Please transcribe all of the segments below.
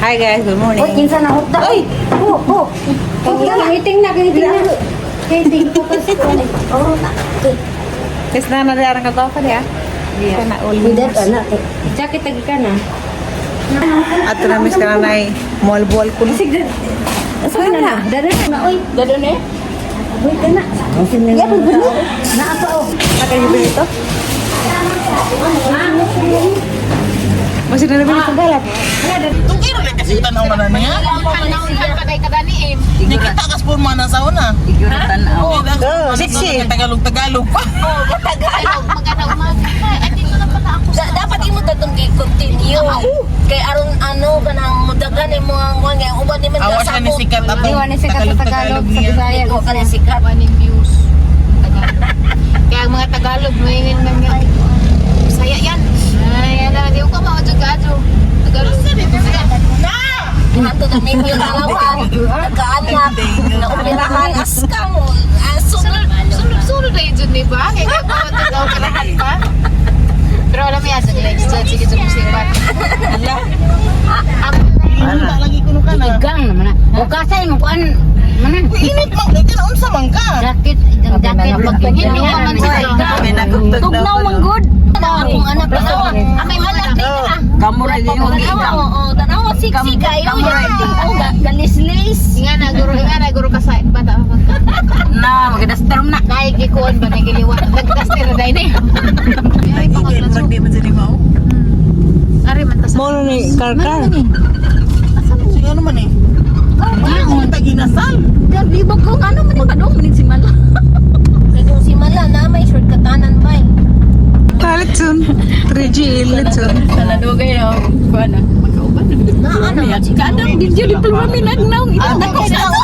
Hi guys, good morning. Oy, kinsa na hukda? Oy! Oh, oh. Kangiting na, kangiting na. Kangiting focus ko. Oh, na. Kas na na rin ka pa niya. Kana uli. Bidat ana. Jacket tagi ka na. Ato na miss kana nay mual-bual ko. Sige. Asa na na? Dada na oy. Dado ne? Uy, kana. Ya, pag Na pa oh. Nakayo dito? Masih na namin itong galat. Tungkiro lang kasi tanaw man na niya. Di kita kas purma na sa una. Oh, sexy. Tagalog Tagalog pa. Dapat imo datong gi-continue. Kay aron ano kanang mudagan imo ang kuan kay uban ni man Awa siya ni kasabot. sikat atong Iwan ni sikat sa Tagalog, sa niya. Bisaya. Ikaw ka ni sikat. Maning views. Tagalog. Kaya ang mga Tagalog, maingin man nga. Bisaya yan. Ay, yan na. Di ko maudyo ka, Adyo. Tagalog. Ato na minyo dalawa. Nagkaanak. Naoperahan askang. Sunod, sunod, sunod na yun dyan, di ba? Kaya kung matagaw ka lahat pa. Pero alam mo yan, sa next dyan, sige, dyan, musibat. Hindi lagi kuno ka na. Gang naman na. Bukasay mo kuan manan. Uy, init man kay kana unsa man ka? Jacket, itong jacket Hindi pa man sila. Tugnaw man good. Akong anak tanawa. Akong anak di ka. Kamura Tanawa oo, tanawa siksi kayo. Oh, galislis. Nga na, guro ka sa bata pa ka. Na, magdastar na. Naigikuan ba, nagiliwan. Nagdaster na dahil eh. Ay, Murag di man sa mao. Ari man tas. Mo ni karkar. Sige ano man eh. Ano man taginasal? Libog ko ano man padong man si Mala. Kay si Mala na may shortcutanan bay. Litson. 3G litson. Na ano man si Kadang di jud diploma mi nagnaw.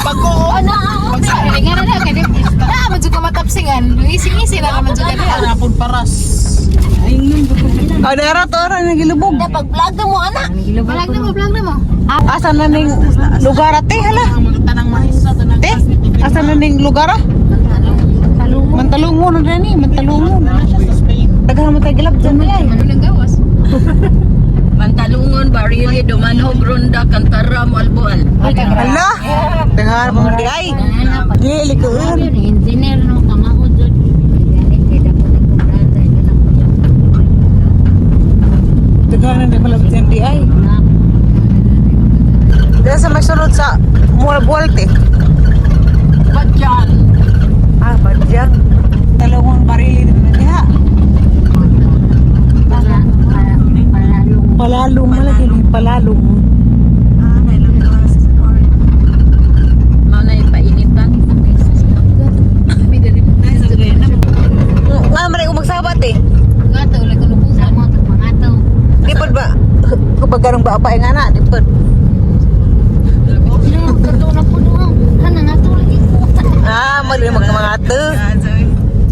Bago. Ana Nga na na, kaya na, medyo ka matapsingan. Ising-ising na naman dyan. Hanapon paras. Oh, dara to ra nagilubog. na pag vlog mo ana. Vlog na mo, vlog na mo. Asa na ning lugar ate hala? Ang mga tanang mahisa tanang Te, asa na ning lugar ah? Mantalungon na ni, mantalungon. siya sa Spain. Daghan mo tayo gilab dyan ay. Ano nang gawas? Mantalungon, Barili, Dumanhog, Ronda, Kantara, Mualbual. Hala! Daghan mo di ay. Di likuon. Engineer no kamao jud. Daghan na di malab dyan di ay. Dahil sa may sunod sa Mualbual te. Badyan. Ah, Badyan. Talungon barili din na diha. Palalong malagi ni palalong. Mauna yung painitan. Nga man ay umagsabat eh. Nga to, like ano po. Di pod ba kabagarong ba pa nga na, di pod. Ah, mo rin mga mga te.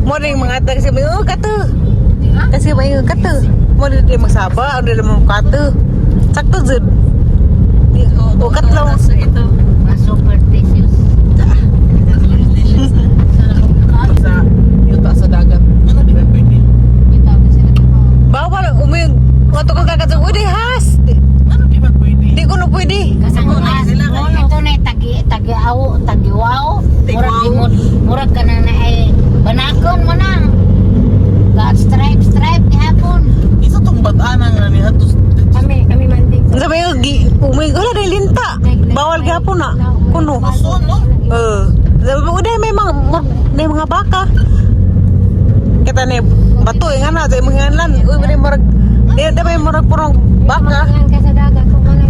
Mo rin mga te kasi may oh, kato. Kasi may oh, kato. Mo rin di magsaba, ano rin mo kato. Sakto jud. O katlong. Ito. Superstitious. Sa yuta sa dagat. Ano di ba pwede? Bawal umi ato ka kagat uy di has. Di, Ano di ba pwede? di ko na pwede. Ito na tagi tagi aw tagiwaw. Murag di mo murag ka na na ay banakon mo na. God stripe stripe gihapon. Isa tong batanan nga ni hatos. Kami kami man din. Sabi ko, umi wala di linta. Bawal gyapon na. Kuno. Gusto no? Eh, sabi ko, uday may mga may mga baka. Kita ni bato eh, nga na sa imong ngalan. Uy, may murag di di may murag purong baka. ka sa dagat kung ano.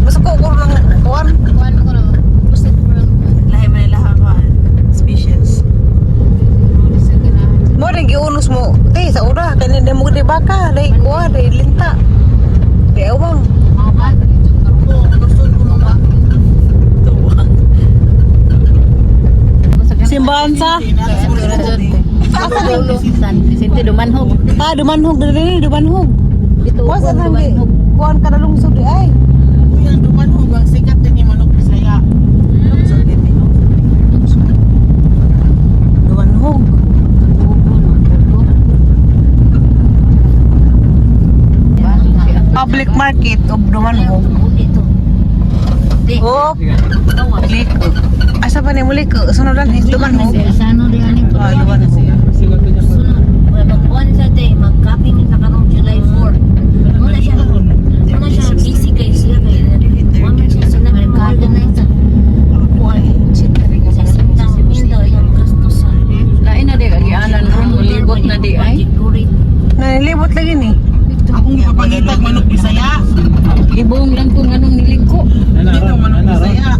Basta ko ko ng kuan. Kuan mo ko no. Basta ko lang. Lahi man ilaha species. Mo rin giunos mo. Te sa ura kani di mo di baka, dai kuan, dai linta. Di awang. Simbahan sa Vicente Dumanhog. Ah, Dumanhog dili Dumanhog. Kuan sa nang kuan kada lungsod di ay. Ang dumanhog ang sikat din ni Manok Bisaya. Dumanhog. Public Market of Dumanhog. Dito. Oh, liko. Asa pa ni mo liko? Sunod lang, Dumanhog. Sa ano di ani po. Ah, Dumanhog. Sunod. Mag-on sa day, mag-copy ni karong July 4. Muna siya busy kay siya kay Mama siya sa namin mag-organize. Kuan. Sa sintang mindo yung gastos sa. Lain na di agianan ron mulibot na di ay. Decorate. Nalilibot lagi ni. Akong gipapangitag manok Bisaya. Ibong lang kung anong niligko. Dito manok Bisaya.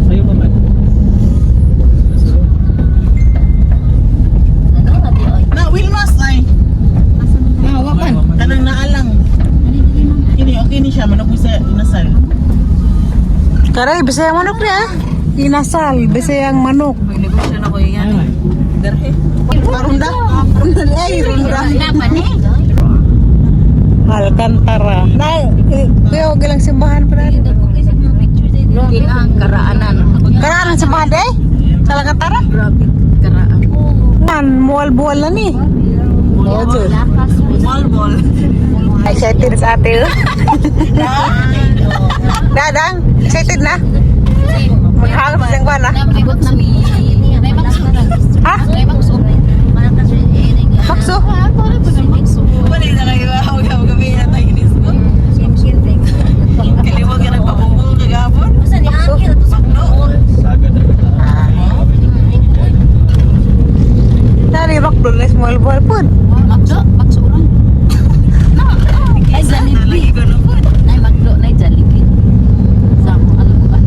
Ano nga di ay? Na Wilmas ay. Nahawakan. Kanang naalang. Kini okay ni siya manok Bisaya inasal. Karay, Bisaya manok niya. Inasal, Bisayang manok. Magnegosyo na ko yan. Derhe. Parunda. Runda ay, runda. Dapat eh. Alcantara. Na, kuya, huwag lang simbahan pa na. Kailangan karaanan. Karaan ang simbahan de? Sa Alcantara? Grabe karaan. Man, mual-bual na ni. Oo, Jud. Ball ball. Excited sa ate. Oh. Dadang, excited na? Maghangap silang ba na? Nabot na mi. May makso. Ha? May makso. Makso? Wala na kayo haw gabi na tayo ginis ko. Kaliwag ka nagpabubong kagapon. Nari, bakdol na mual-bual po. Makso, makso ron. Ay Jollibee. Lagi ko na po. Nay magdo nay Jollibee. Sa mo alam mo ba?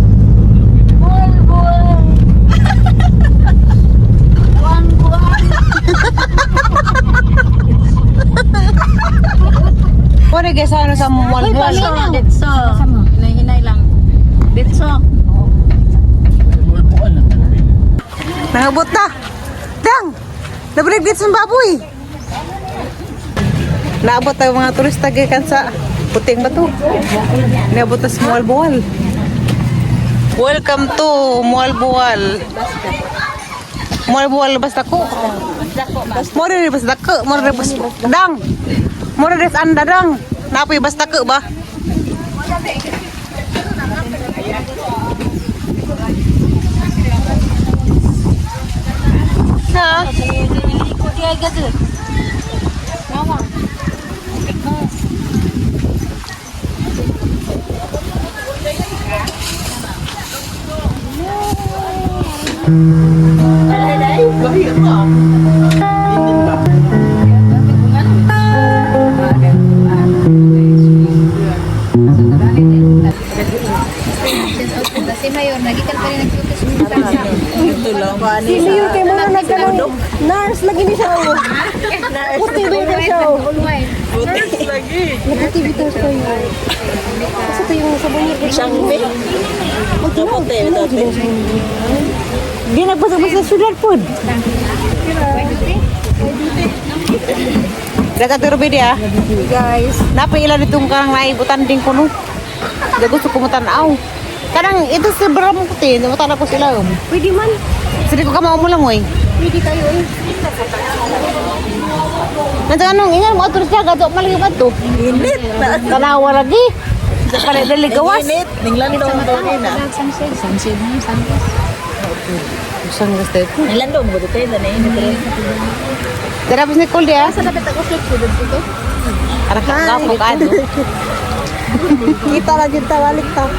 Pwede guys, ano sa mual-bual? Ditso. Hinay-hinay lang. Ditso. Nangabot na. Dang! Nabalik dito sa baboy. Naabot ang mga turista gikan sa puting bato. Naabot sa Mualbual. Welcome to Mualbual. Mualbual basta ko. Mo rin basta ko, mo rin basta dang. Mo rin anda dang. Napoy basta ko ba? Na. Si Mayor, nagikan pa rin nagtutos sa Si Mayor kay mo na nagkanang nurse lagi ni siya. Puti ba yun siya? Nurse lagi. Naputi bitaw siya yun. Kasi ito yung sabon niya. Siyangbe. Magkapunta yun dati. Di nagpasa-pasa sa syudad po. Daga tiro ah. Guys. Napailan itong karang naibutan din ko no. Hindi gusto ko mutanaw. Kanang ito sa bram ko te, mutanaw ko sila. Oh. Pwede man. Sige ko kamao mo lang oy. Pwede kayo eh. Nandiyan anong ingan mo ato siya gato malagi ba to? Init. Tanawa lagi. Sa pala dali gawas. Init. Ninglandong daw nina. Sunshade, sunshade na yung sunrise. Saan gusto ito? Ninglandong mo dito na init rin. Tara bis Nicole dia. Sa dapat ako sa dito. Ara ka ka ka ano. Kita lagi ta balik ta.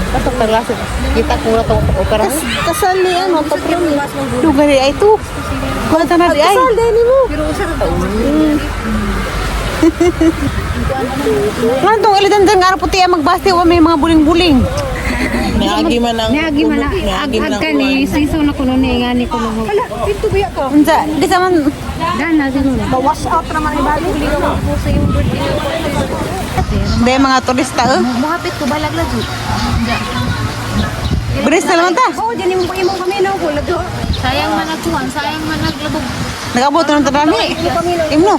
Pasok taglaso. Kita ko na tong opera. Kasal ni ano, patron ni. Duga di ay to. Kuha na di ay. Kasal din mo. Ngantong ilitan dyan nga puti ang magbasti wa may mga buling-buling. Niagi man ang Niagi man na, ag ka ni, siso na kuno ni, nga ni kuno mo. Unsa di sa man Dana, siguro. Wash out naman ibalik. di mga turista eh. Muhapit ko, balag lagi. Bilis na naman ta. Oh, diyan yung imong kami no, kulad do. Sayang man agkuhan, sayang man aglabog. Nagabot na ng tanami. Imno.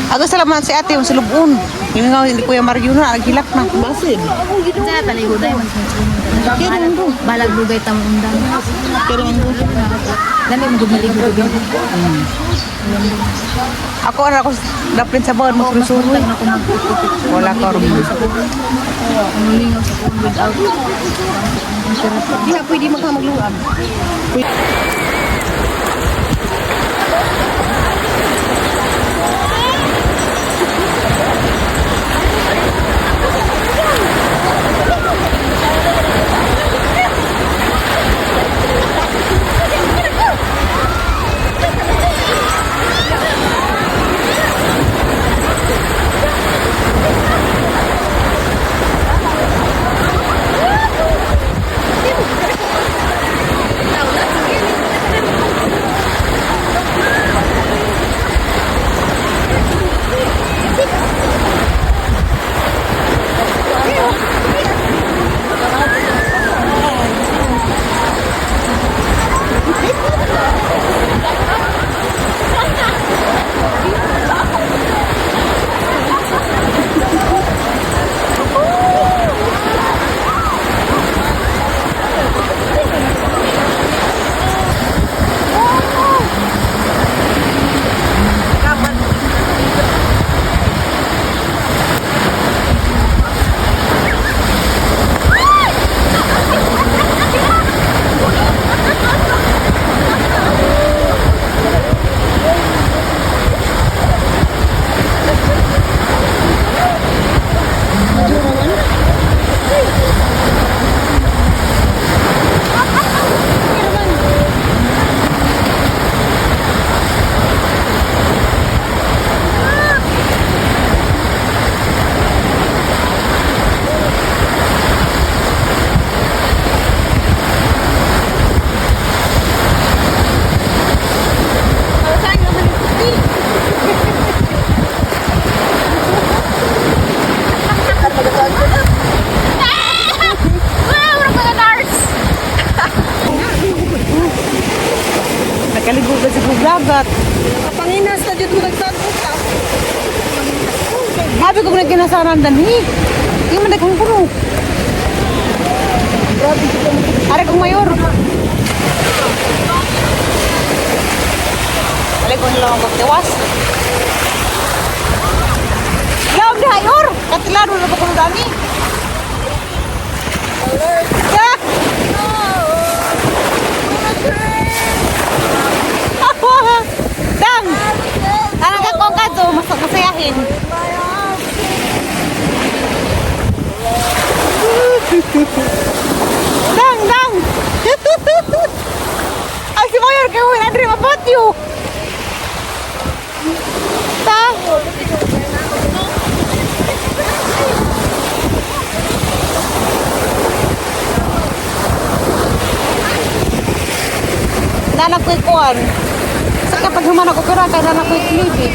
Aga salamat si ate yung sulubon. Yung nga hindi Kuya Mario na naghilak na. Basin. Diyan na talay huday. Balag lugay tamundang. Pero ang Lami mo gumaligo gabi. Ako ano ako daplin sa bawon mo susuroy. Wala ka ron. Mulingaw sa kong without. Di ha pwede maghamagluag. Nakaligo ka sa dagat. Panginas na dito nagsagbot ka. Habi ko nagkinasaran danhi. Di man daghang kuno. Are kong mayor. Alay ko nila ang pagtiwas. Laom di hayor. Katilado na ba kuno dami? Alert! Dang! Anong kakong kadto? Mas masayahin. Dang, dang! Ay, si Mayor, kaya wala dream about you. Ta? Nanak ko'y kuwan. Sa kapag human ako pero kay nanak ko'y klibit.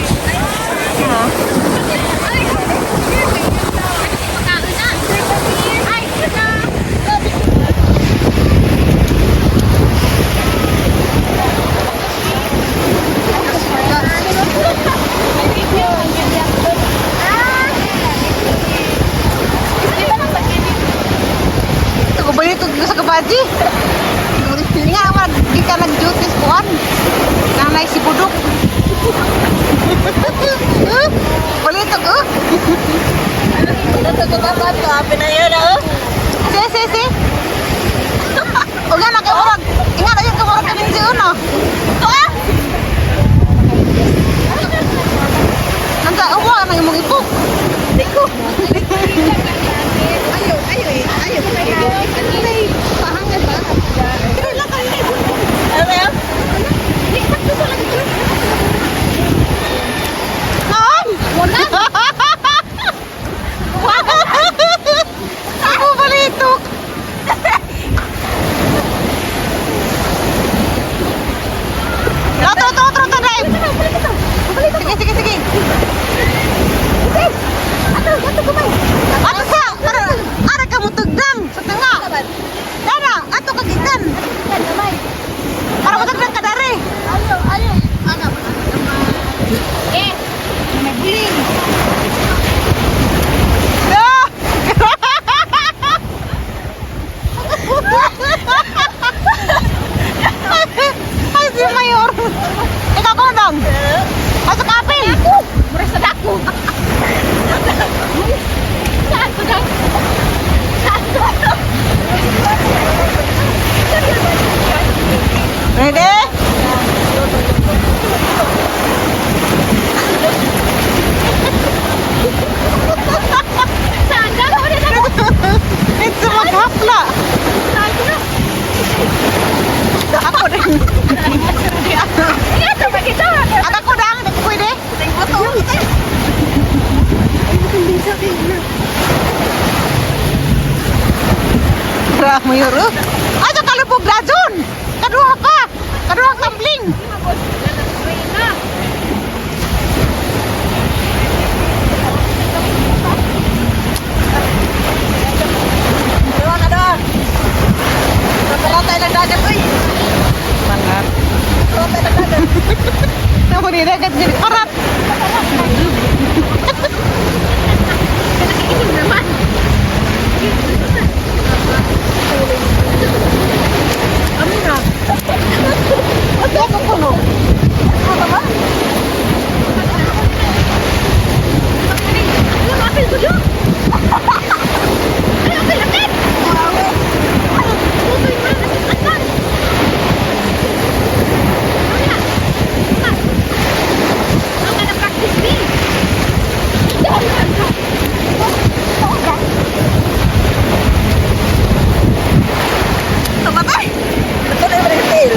Ha? Ito ko ito sa kabaji. Hindi nga naman, di ka nag-duty sa kuwan. Nanay si Budok. Balito ko. Si, si, si. O nga, nakamurag. Ingat, ayun, kamurag ka si Uno. Ito ah! Nanda, uwa, nang imong ipok. Ayo, ayo eh. Ayo. Ayo. Pahangan ba? Ano yan? Naon! Wala! Ako balitok! Otro, otro, otro, otro, drive! Sige, sige, sige! Grabe yun. Ay, ito kalubog na dyan! Kaduha pa! Kaduha tumbling! Kaduha, kaduha! Kaduha tayo ng dagat, uy! Mangat. Kaduha tayo ng dagat. Naku, ni dagat gini. Parat! Ano ako puno? Ano ba? Tumatay! Ito na yung tail.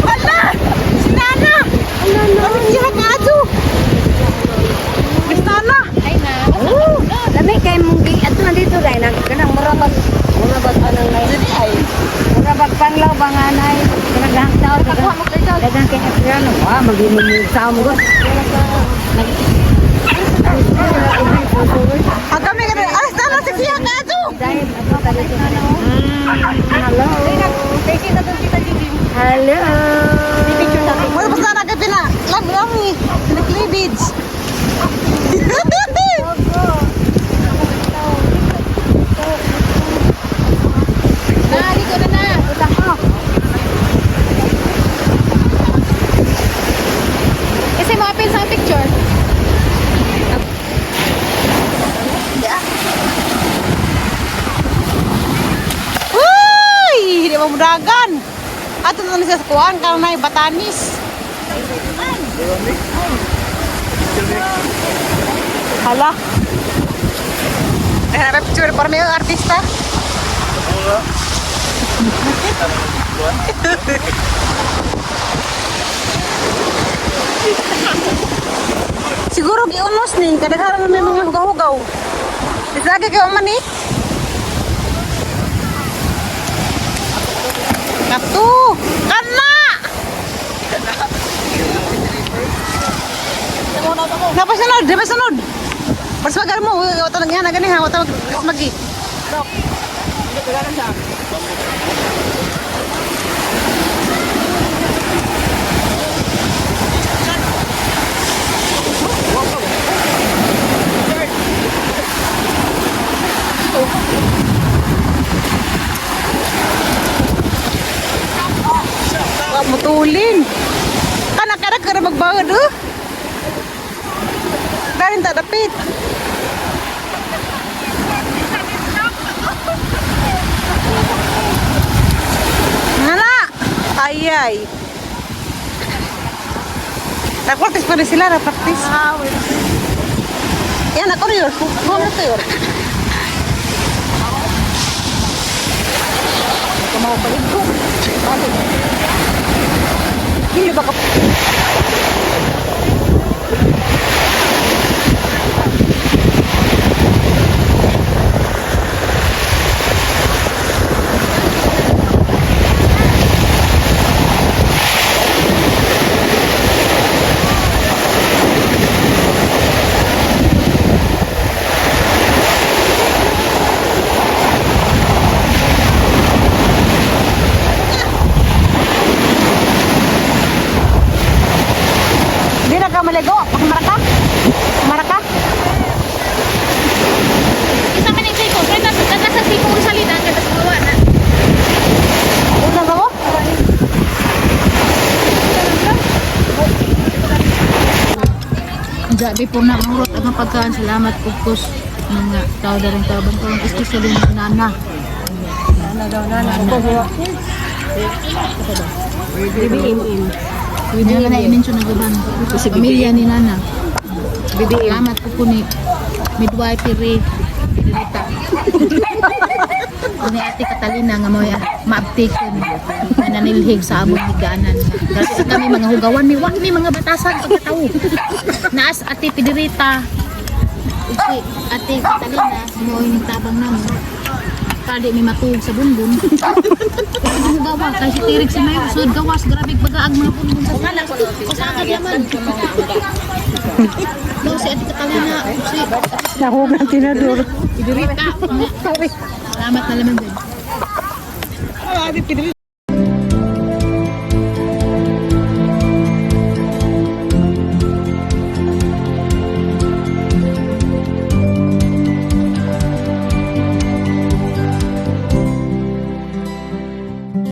Ala! Si Nana! Ano siya ka ato? Si Nana! Ay na. Lami kay mong gi ato na dito dai nag kanang murabag anang nay. Murabag panglaw ba nga nay kanang tao Pakuha mo kayo. daghang kay Afriano. Wa magimong sa mo. Ang kami ka na. Ay, si Nana! Si Tia ka ato! Dahil ato ka dito. Hello. Hello. Wala pa sana ka pina. Lami lami. Nag-cleavage. Na, ligo na na. Kasi mga pin sa picture. Uy! Hindi mo mudagan. Ato na siya sa kuan karon na Batanis. Hala. Eh, picture para may artista. Siguro giunos ni kadagharan na may mga hugaw-hugaw. Lagi kayo man eh. Katu! Kana! Napa sunod? Napa sunod? Mas magal mo, wala nang yan, gani ha, wala magi. Wa mutulin. Kana kana kana magbawad oh. Darin ta dapit. Nana! Ay ay. Nag-practice pa rin sila, na-practice. Yan, ako rin yun. Kuha mo to yun. Hindi ba ka... maligo. Pakimaraka. Maraka. Isa man yung siko. Kaya nasa siko Rosalina. Kaya nasa gawa na. Una ba ko? Grabe po na murot ang pagkaan. Salamat ugkos mga tao darang tabang karon, especially mga nana. Nana daw, nana. Hindi na i-mention na gaban. Pamilya ni nana. Salamat po po ni midwife Ray Rita. Ni Ate Catalina nga mo maabtiken na nanilhig sa among higanan. Kasi kami mga hugawan mi wa mi mga batasan pagkatawo. Naas Ate Piderita ug si Ate Catalina mo yung tabang namo. Kadi mi matuog sa bunbun. Ang hugawa kay si Tirik si Mayo sud gawas grabe bagaag mga bunbun sa Usagad naman. No, si Ate Catalina, si Nahog ng tinador. Piderita. Salamat na naman din. Ate, pinili.